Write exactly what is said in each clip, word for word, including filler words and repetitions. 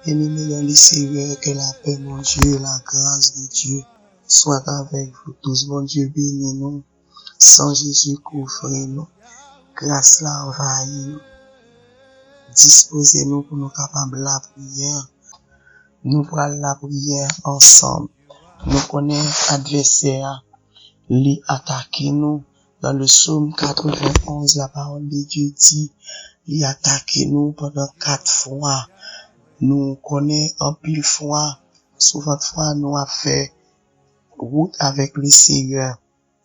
Bien-aimés dans le Seigneur, que la paix, mon Dieu, la grâce de Dieu soit avec vous tous. Bondye beni nou. San Jezi kouvri nou. Gras la anvayi nou. Dispoze nou pou nou kapab lapriyè. Nou pral lapriyè ansanm. Nou konnen advèsè a, li atake nou. Dans le psaume quatre-vingt-onze, la parole de Dieu dit, li atake nou pandan kat fwa. Nou konnen anpil fwa, souvantfwa nou ap fè wout avèk le Seyè,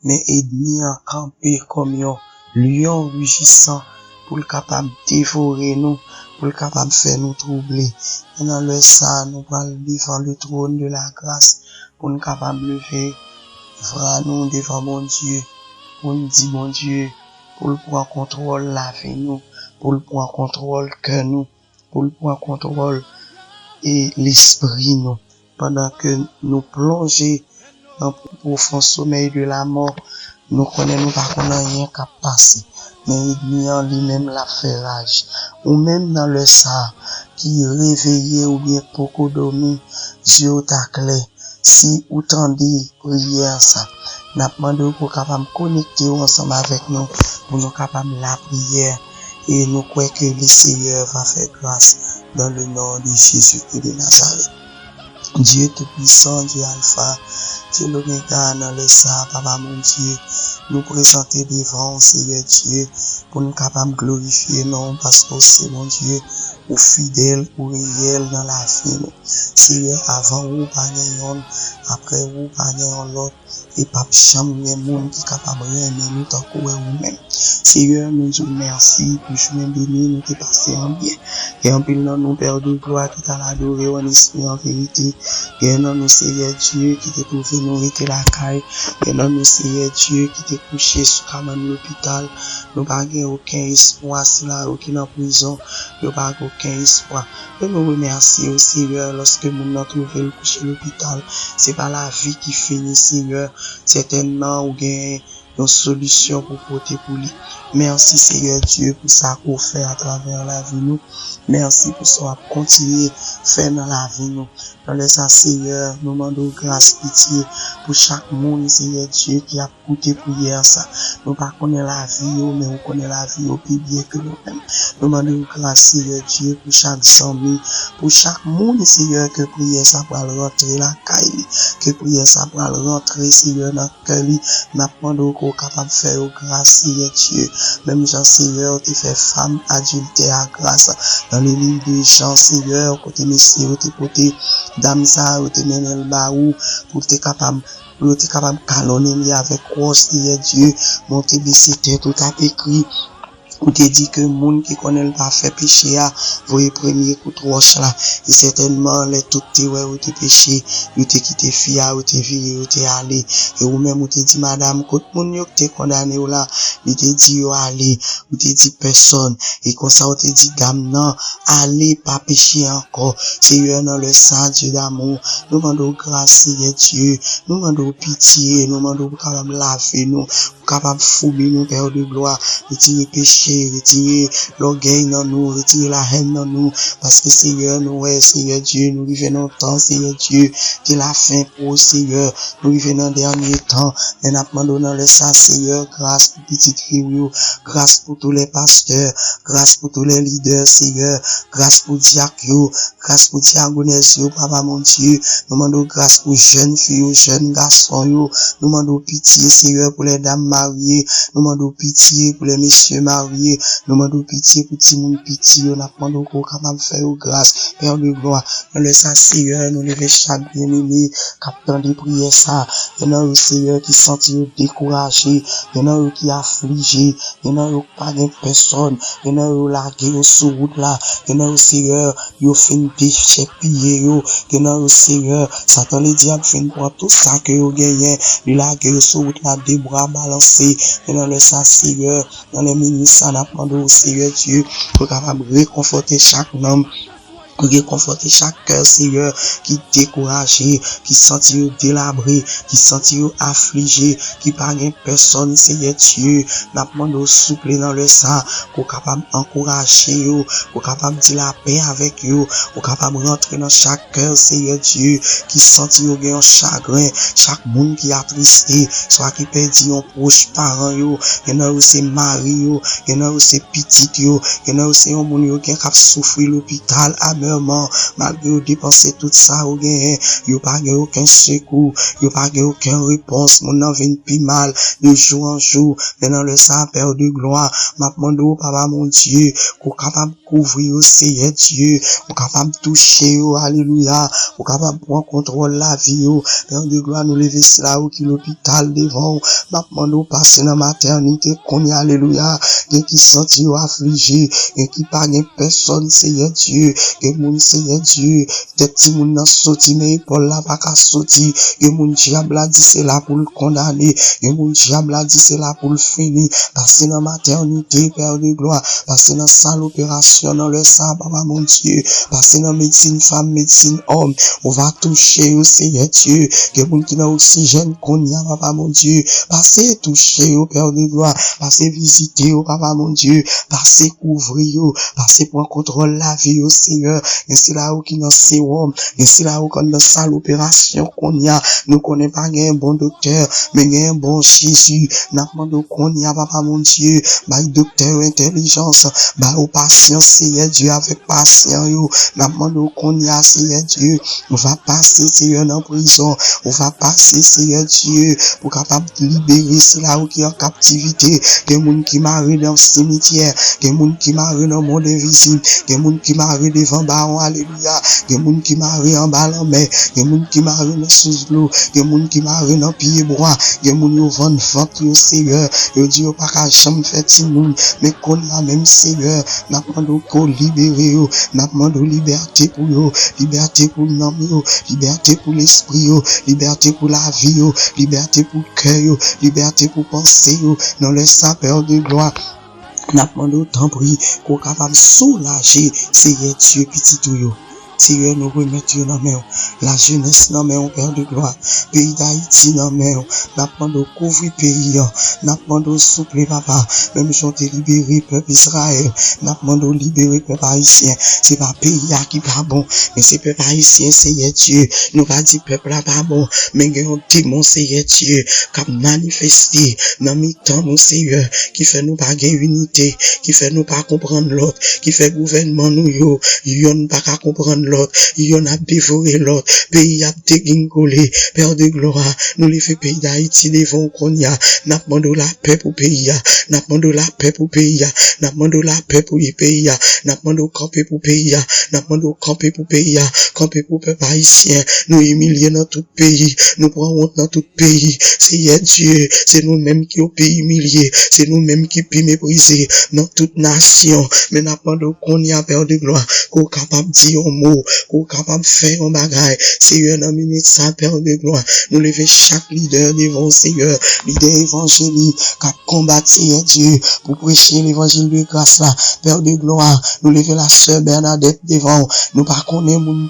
men ènmi an kanpe kòm yon lyon rijisan pou l kapab devore nou, pou l kapab fè nou twouble. E nan lè sa a, nou pral devan le trône de la grâce pou n kapab leve vra nou devan Bondye, pou n di Bondye pou l pran kontwòl lavi nou, pou l pran kontwòl kè nou, pou l pran kontwòl e lespri nou. Pandan ke nou plonje nan pwofon somèy de lamò, nou konnen nou pa konn anyen k ap pase. Men ènmi an li menm l ap fè raj. Ou menm nan lè sa a, ki reveye oubyen poko dòmi, zye w ta klè. Si ou tande priyè sa, n ap mande w pou w kapab konekte w ansanm avèk nou, pou nou kapab lapriyè. E nou kwè ke le Seyè va fè gras dans le nom de Jésus-Christ de Nazareth. Dye Toupwisan, Dye Alfa, Dye Lomega, nan lè sa a, Papa Bondye, nou prezante devan w, Seyè Dye, pou n kapab glorifye non w, paske w se Bondye, ou fidèl, ou reyèl nan lavi nou. Seyè, avan ou pa gen yonn, apre ou pa gen yon lòt, e p ap janm gen moun ki kapab renmen nou tankou wè ou menm. Seyè, nou di w mèsi pou jounen beni nou te pase an byen. Gen anpil nan nou, Père de gloire, ki t al adore w an espri, an verite. Gen nan nou, Seyè Dye, ki te twouve nou rete lakay. Gen nan nou, Seyè Dye, ki te kouche sou kabann lopital. Nou pa gen okenn espwa. Sila yo ki nan prizon, yo pa gen okenn espwa. Men nou remèsye w, Seyè, lòske moun nan twouve l kouche lopital, se pa lavi ki fini, Seyè. Sètènman, ou gen yon solisyon pou pote pou li. Mèsi, Seyè Dye, pou sa ke w fè atravè lavi nou. Mèsi pou sa w ap kontinye fè nan lavi nou. Nan lè sa, Seyè, nou mande w gras, pitye pou chak moun, Seyè Dye, ki ap koute priyè sa. Nou pa konnen lavi yo, men ou konnen lavi yo pi byen ke nou menm. Nou mande w gras, Seyè Dye, pou chak zanmi, pou chak moun, Seyè, ke priyè sa pral rantre lakay li, ke priyè sa pral rantre, Seyè, nan kè li. N ap mande w ke w kapab fè yo gras, Seyè Dye. Menm jan, Seyè, ou te fè fanm adiltè a gras nan le liv de Jan, Seyè, kote mesye yo te pote dam sa a, yo te mennen l ba ou, pou l te kapab, pou yo te kapab kalonnen li avèk wòch, Seyè Dye, monte bese tèt ou t ap ekri. Ou te di ke moun ki konnen l pa fè peche a, voye premye kout wòch la. E sètènman, lè tout te wè yo te peche, yo te kite fi a, yo te vire, yo te ale. E ou menm, ou te di, madam, kot moun yo ki te kondane w la? Li te di, yo ale. Ou te di, pèsòn. E konsa, ou te di, dam nan, ale, pa peche ankò. Seyè, nan lè sa, Dye damou, nou mande w gras, Seyè Dye. Nou mande w pitye, nou mande w pou kapab lave nou, pou kapab foumi nou, Père de gloire. Retire peche, retire lògèy nan nou, retire lahèn nan nou. Paske, Seyè, nou wè, Seyè Dye, nou rive nan tan, Seyè Dye, ke lafen pwòch, Seyè. Nou rive nan dènye tan. Men n ap mande w nan lè sa, Seyè, gras pou pitit fi w yo, gras pou tou lè pastè, gras pou tou lè lidè, Seyè, gras pou dyak yo, gras pou dyagonès yo, Papa Bondye. Nou mande w gras pou jèn fi yo, jèn gason yo. Nou mande w pitye, Seyè, pou lè dam marye. Nou mande w pitye pou lè mesye marye. Nou mande w pitye pou timoun piti yo. N ap mande w ke w kapab fè yo gras, Père de gloire. Nan lè sa, Seyè, nou leve chak byeneme k ap tande priyè sa. Gen nan yo, Seyè, ki santi yo dekouraje. Gen nan yo ki aflije. Gen nan yo pa gen pèsòn. Gen nan yo lage yo sou wout la. Gen nan yo, Seyè, yo fin dechèpiye yo. Gen nan yo, Seyè, Satan Ledyab fin pran tout sa ke yo genyen. Li lage yo sou wout la, de bra balanse. Men nan lè sa, Seyè, nan lè minit sa, n ap mande w, Seyè Dye, pou w kapab rekonfòte chak nanm. Rekonfòte chak kè, Seyè, ki dekouraje, ki santi yo delabre, ki santi yo aflije, ki pa gen pèsonn, Seyè Dye. N ap mande w souple nan lè sa, ke w kapab ankouraje yo, ke w kapab di lapè avèk yo, ke w kapab rantre nan chak kè, Seyè Dye, ki santi yo gen yon chagren, chak moun ki atriste, swa ki pèdi yon pwòch paran yo, gen nan yo se mari yo, gen nan yo se pitit yo, gen nan yo se yon moun yo gen k ap soufri lopital amèman, malgre yo depanse tout sa yo genyen, yo pa gen okenn sekou, yo pa gen okenn repons, moun nan vin pi mal de jou an jou, men nan lè sa, Pè de glwa, m ap mande w, Papa Bondye, ke w kapab kouvri yo, Seyè Dye, ou kapab touche yo, alelouya, ou kapab pran kontwòl lavi yo, Pè de glwa, nou leve sila yo ki lopital devan w, m ap mande w pase nan matènite kounye a, alelouya, gen ki santi yo aflije, gen ki pa gen pèsonn, Seyè Dye, gen moun, Seyè Dye, tèt timoun nan soti, men epòl la pa ka soti, gen moun dyab la di se la pou l kondane, gen moun dyab la di se la pou l fini, pase nan matènite, Pè de glwa, pase nan sal operasyon nan lè sa, Papa Bondye, pase nan medsin fanm, medsin òm, ou va touche yo, Seyè Dye, gen moun ki nan oksijèn kounye a, Papa Bondye, pase touche yo, Pè de glwa, pase vizite yo, Papa Bondye, pase kouvri yo, pase pran kontwòl lavi yo, Seyè, gen sila yo ki nan sewòm, gen sila yo k anndan sal operasyon kounye a, nou konnen pa gen bon doktè, men gen bon Jezi, n ap mande w kounye a, Papa Bondye, bay doktè yo entèlijans, ba yo pasyans, Seyè Dye, avèk pasyan yo, n ap mande w kounye a, Seyè Dye, ou va pase, Seyè, nan prizon, ou va pase, Seyè Dye, pou kapab libere sila yo ki an kaptivite, gen moun ki mare nan simityè, gen moun ki mare nan mond envizib, gen moun ki mare devan bawon, alelouya, gen moun ki mare anba lanmè, gen moun ki mare nan sous dlo, gen moun ki mare nan pye bwa, gen moun yo vann vant yo, Seyè, yo di yo pa ka janm fè timoun, men kounye a menm, Seyè, n ap mande w ke w libere yo, n ap mande w libète pou yo, libète pou nanm yo, libète pou lespri yo, libète pou lavi yo, libète pou kè yo, libète pou panse yo, nan lè sa, Pè de glwa. N ap mande w, tanpri, ke w kapab soulaje, Seyè Dye, pitit ou yo. Seyè, nou remèt yo nan men w. Lajenès nan men w, Pè de glwa. Peyi Dayiti nan men w. N ap mande w kouvri peyi an. N ap mande w, souple, Papa, menm jan w te libere pèp Izrayèl, n ap mande w libere pèp ayisyen. Se pa peyi a ki pa bon, men se pèp ayisyen, Seyè Dye. Nou pa di pèp la pa bon, men gen yon demon, Seyè Dye, k ap manifeste nan mitan nou, Seyè, ki fè nou pa gen inite, ki fè nou pa konprann lòt, ki fè gouvènman nou yo, yonn pa ka konprann lòt, yonn ap devore lòt, peyi ap degingole. Pè de glwa, nou leve peyi Dayiti devan w kounye a, n ap mande w lapè pou peyi a, n ap mande w lapè pou peyi a, n ap mande w lapè pou peyi a, n ap mande w kanpe pou peyi a, n ap mande w kanpe pou peyi a, kanpe pou pèp ayisyen, nou imilye nan tout peyi, nou pran wont nan tout peyi. Seyè Dye, se nou menm ki yo pi imilye, se nou menm ki pi meprize nan tout nasyon. Men n ap mande w kounye a, Pè de glwa, ke w kapab di yon mo, ke w kapab fè yon bagay. Seyè, nan minit sa, Pè de glwa, nou leve chak lidè devan w, Seyè, lidè evanjelik k ap konbat, Seyè Dye, pou preche levanjil de gras la. Pè de glwa, nou leve la sè Bènadèt devan w. Nou pa konnen moun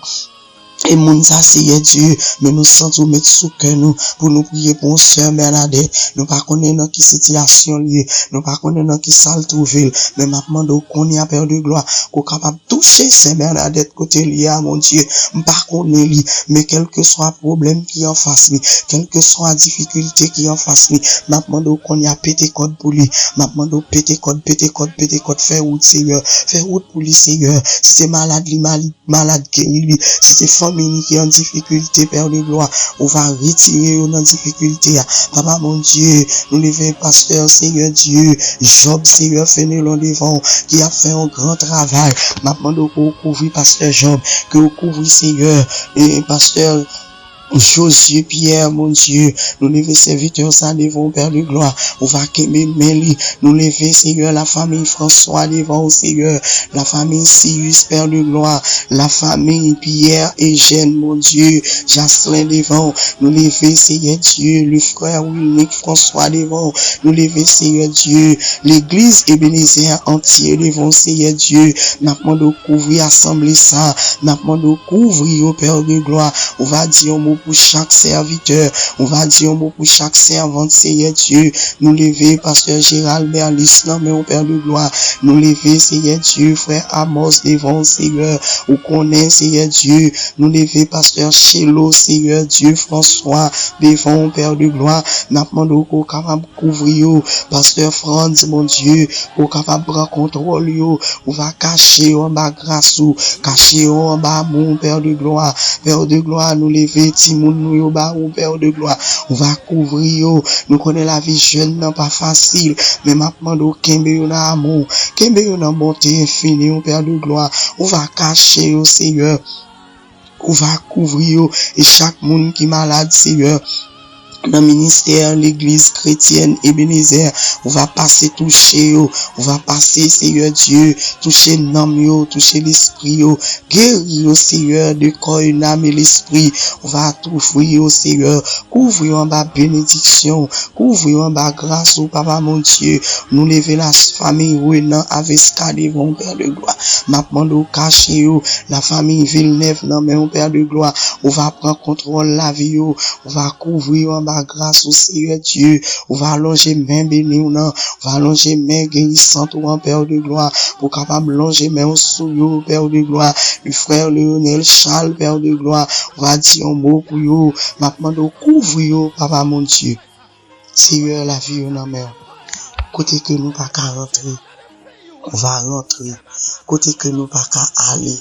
e moun sa, Seyè Dye, men nou santi w met sou kè nou pou nou priye pou yon sè Bènadèt. Nou pa konnen nan ki sitiyasyon l ye, nou pa konnen nan ki sa l twouve l, men m ap mande w kounye a, Pè de glwa, ke w kapab touche sè Bènadèt kote l ye a, Bondye. M pa konnen li, men kèlkeswa pwoblèm ki anfas li, kèlkeswa difikilte ki anfas li, m ap mande w kounye a pete kòd pou li, m ap mande w pete kòd, pete kòd, pete kòd, fè wout, Seyè, fè wout pou li, Seyè. Si se malad li, mali- malad geri li. Si se fanmi li ki an difikilte, Pè de glwa, ou va retire yo nan difikilte a. Papa Bondye, nou leve pastè, Seyè Dye, Jòb, Seyè Fenelon devan w, ki ap fè yon gran travay. M ap mande w pou w kouvri pastè Jòb, ke w kouvri, Seyè, e pastè Josué Pierre, Bondye, nou leve sèvitè sa devan w, Pè de glwa. Ou va kenbe men li. Nou leve, Seyè, lafanmi François devan w, Seyè. Lafanmi Sirius, Pè de glwa. Lafanmi Pierre Eugène, Bondye, Jaslin devan w. Nou leve, Seyè Dye, le frè Wilnick François devan w. Nou leve, Seyè Dye, legliz Ebenezer antye devan w, Seyè Dye. N ap mande w kouvri asanble sa. N ap mande w kouvri yo, Pè de glwa. Ou va di yon mo pou chak sèvitè. Ou va di yon mo pou chak sèvant, Seyè Dye. Nou leve pastè Gérald Berlis nan men w, Pè de glwa. Nou leve, Seyè Dye, frè Amos devan w, Seyè. Ou konnen, Seyè Dye. Nou leve pastè Chelo, Seyè Dye, François devan w, Pè de glwa. N ap mande w ke w kapab kouvri yo. Pastè Frantz, Bondye, ke w kapab pran kontwòl yo. Ou va kache yo anba gras ou, kache yo anba amou w, Pè de glwa. Pè de glwa, nou leve timoun nou yo ba ou, Pè de glwa. Ou va kouvri yo. Nou konnen lavi jèn nan pa fasil, men m ap mande w kenbe yo nan amou w, kenbe yo nan bonte enfini w, Pè de glwa. Ou va kache yo, Seyè. Ou va kouvri yo e chak moun ki malad, Seyè. Nan ministè legliz kretyèn Ebenezer, ou va pase touche yo, ou va pase, Seyè Dye, touche nanm yo, touche lespri yo, geri yo, Seyè, de kò e nanm e lespri, ou va kouvri yo, Seyè, kouvri yo anba benediksyon, kouvri yo anba gras ou, Papa Bondye. Nou leve la fanmi Renan Aveska devan w, Pè de glwa. M ap mande w kache yo, la fanmi Vilnèv nan men w, Pè de glwa. Ou va pran kontwòl lavi yo, ou va kouvri yo anba gras ou, Seyè Dye. Ou va lonje men beni w nan, ou va lonje men gerisant ou an, Pè de glwa, pou w kapab lonje men w sou yo, Pè de glwa. Frè Leonel Charles, Pè de glwa, ou va di yon mo pou yo. M ap mande w kouvri yo, Papa Bondye. Seyè, lavi yo nan men w. Kote ke nou pa ka rantre, ou va rantre. Kote ke nou pa ka ale,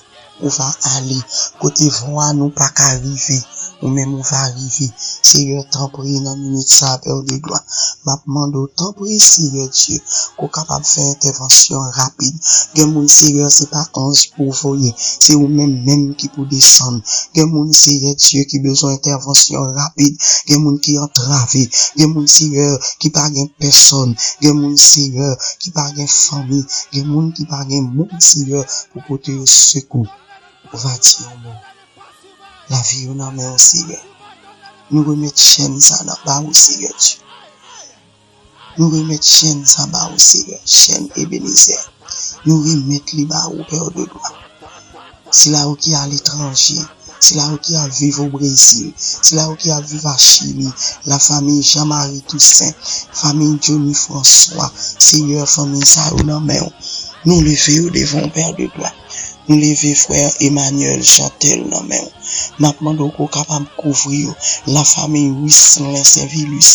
ou va ale. Kote vwa nou pa ka rive, ou menm ou va rive. Seyè, tanpri, nan minit sa a, Pè de glwa, m ap mande w, tanpri, Seyè Dye, ke w kapab fè entèvansyon rapid. Gen moun, Seyè, se pa anj pou w voye, se ou menm menm ki pou desann. Gen moun, Seyè Dye, ki bezwen entèvansyon rapid. Gen moun ki antrave. Gen moun, Seyè, ki pa gen pèsòn. Gen moun, Seyè, ki pa gen fanmi. Gen moun ki pa gen moun, Seyè, pou pote yo sekou. Ou va di yon mo. Lavi yo nan men w, Seyè. Nou remèt chèn sa nan ba ou, Seyè Dye. Nou remèt chèn sa ba ou, Seyè, chèn Ebenezer. Nou remèt li ba ou, Pè de glwa. Sila yo ki aletranje, sila yo ki ap viv o Brezil, sila yo ki ap viv a Chili, la fanmi Jean Marie Toussaint, fanmi Johnny François, Seyè, fanmi sa yo nan men w. Nou leve yo devan w, Pè de glwa. Nou leve frè Emmanuel Chantel nan men w. N ap mande w ke w kapab kouvri yo. La fanmi Wislin Saint-Vilus,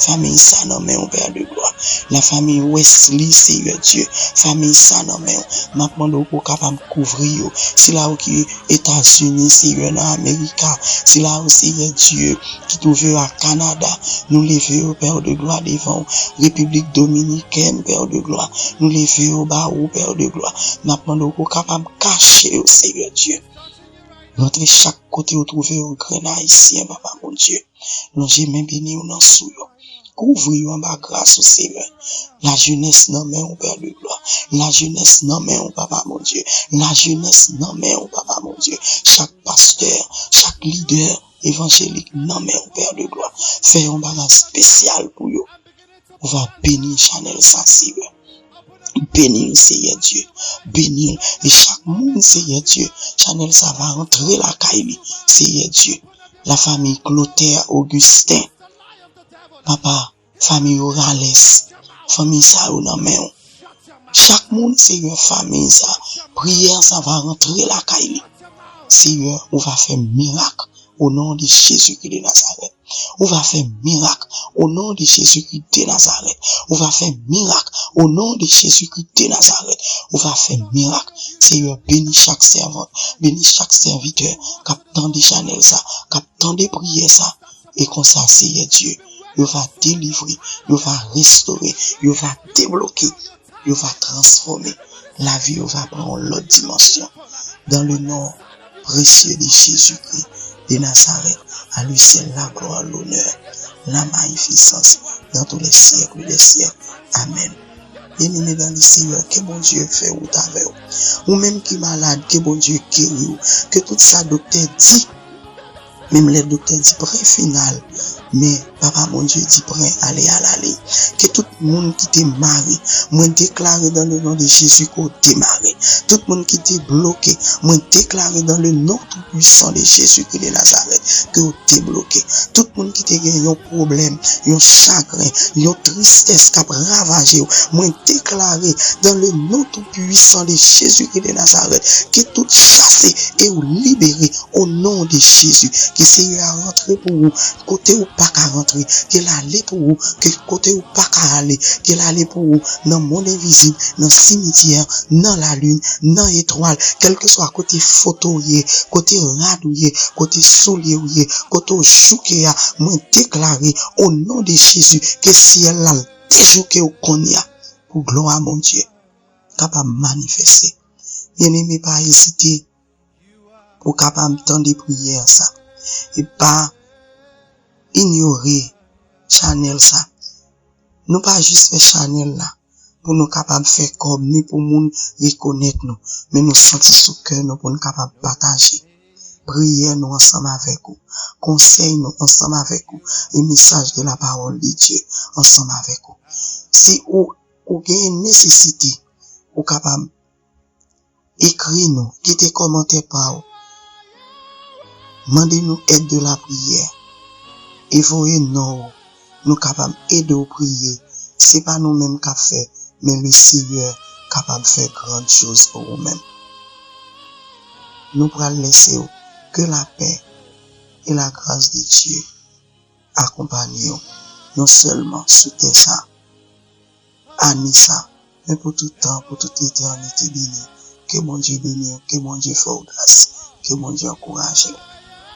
fanmi sa nan men w, Pè de glwa. La fanmi Wesley, Seyè Dye, fanmi sa nan men w. N ap mande w ke w kapab kouvri yo. Sila yo ki Etazini, Seyè, nan Amerika, sila yo, Seyè Dye, ki twouve yo a Kanada, nou leve yo, Pè de glwa, devan w. Repiblik Dominikèn, Pè de glwa, nou leve yo ba ou, Pè de glwa. N ap mande w ke w kapab kache yo, Seyè Dye. Rantre chak kote w twouve yo, grenn Ayisyen, Papa Bondye. Lonje men beni w nan sou yo. Kouvri yo anba gras ou, Seyè. Lajenès nan men w, Pè de glwa. Lajenès nan men w, Papa Bondye. Lajenès nan men w, Papa Bondye. Chak pastè, chak lidè evanjelik nan men w, Pè de glwa. Fè yon bagay espesyal pou yo. Ou va beni chanèl sa, Seyè. Beni l, Seyè Dye. Beni l. E chak moun, Seyè Dye, chanèl sa va rantre lakay li, Seyè Dye. La fanmi Clotaire Augustin. Papa, fanmi Orales, fanmi sa yo nan men w. Chak moun, Seyè, fanmi sa, priyè sa va rantre lakay li. Seyè, ou va fè mirak o non de Jezikri de Nazarèt. Ou va fè mirak o non de Jezikri de Nazarèt. Ou va fè mirak o non de Jezikri de Nazarèt. Ou va fè mirak. Seyè, beni chak sèvant, beni chak sèvitè k ap tande chanèl sa, k ap tande priyè sa. E konsa, Seyè Dye, yo va delivre, yo va restore, yo va debloke, yo va transfòme. Lavi yo va pran yon lòt dimansyon. Dans le nom précieux de Jésus-Christ de Nazareth, à lui seul la gloire, l'honneur, la magnificence dans tous les siècles des siècles. Amen. Byeneme dan le Seyè, ke Bondye fè wout avè w. Ou menm ki malad, ke Bondye geri w. Ke tout sa doktè di, menm lè doktè di prè final, men Papa Bondye di pran ale al ale. Ke tout moun ki te mare, mwen deklare dans le nom de Jésus ke w demare. Tout moun ki te bloke, mwen deklare dans le nom tout puissant de Jésus-Christ de Nazareth ke w debloke. Tout moun ki te gen yon pwoblèm, yon chagren, yon tristès k ap ravaje w, mwen deklare dans le nom tout puissant de Jésus-Christ de Nazareth ke tout chase e w libere au nom de Jésus. Ke Seyè a rantre pou ou kote ou pa ka rantre, ke l ale pou ou ke kote ou pa ka ale, ke l ale pou ou nan mond envizib, nan simityè, nan lalin, nan etwal, kèlkeswa kote foto w ye, kote rad ou ye, kote soulye w ye, kote w jouke a, mwen deklare au nom de Jésus ke syèl la l dejouke w kounye a pou glwa Bondye kapab manifeste. Byeneme, pa ezite pou w kapab tande priyè sa. E pa inyore chanèl sa. Nou pa jis fè chanèl la pou nou kapab fè kòb, ni pou moun rekonèt nou, men nou santi sou kè nou pou nou kapab pataje priyè nou ansanm avèk ou, konsèy nou ansanm avèk ou, e mesaj de la parole de Dieu ansanm avèk ou. Si ou, ou gen nesesite, ou kapab ekri nou, kite kòmantè pa w, mande nou èd de la priyè, e voye non w, nou kapab ede w priye. Se pa nou menm k ap fè, men le Seyè kapab fè grann choz pou ou menm. Nou pral lese w. Ke lapè e lagras de Dye akonpanye w, non sèlman sou tè sa, ane sa, men pou tout tan, pou tout etènite beni. Ke Bondye beni w, ke Bondye fè w gras, ke Bondye ankouraje w.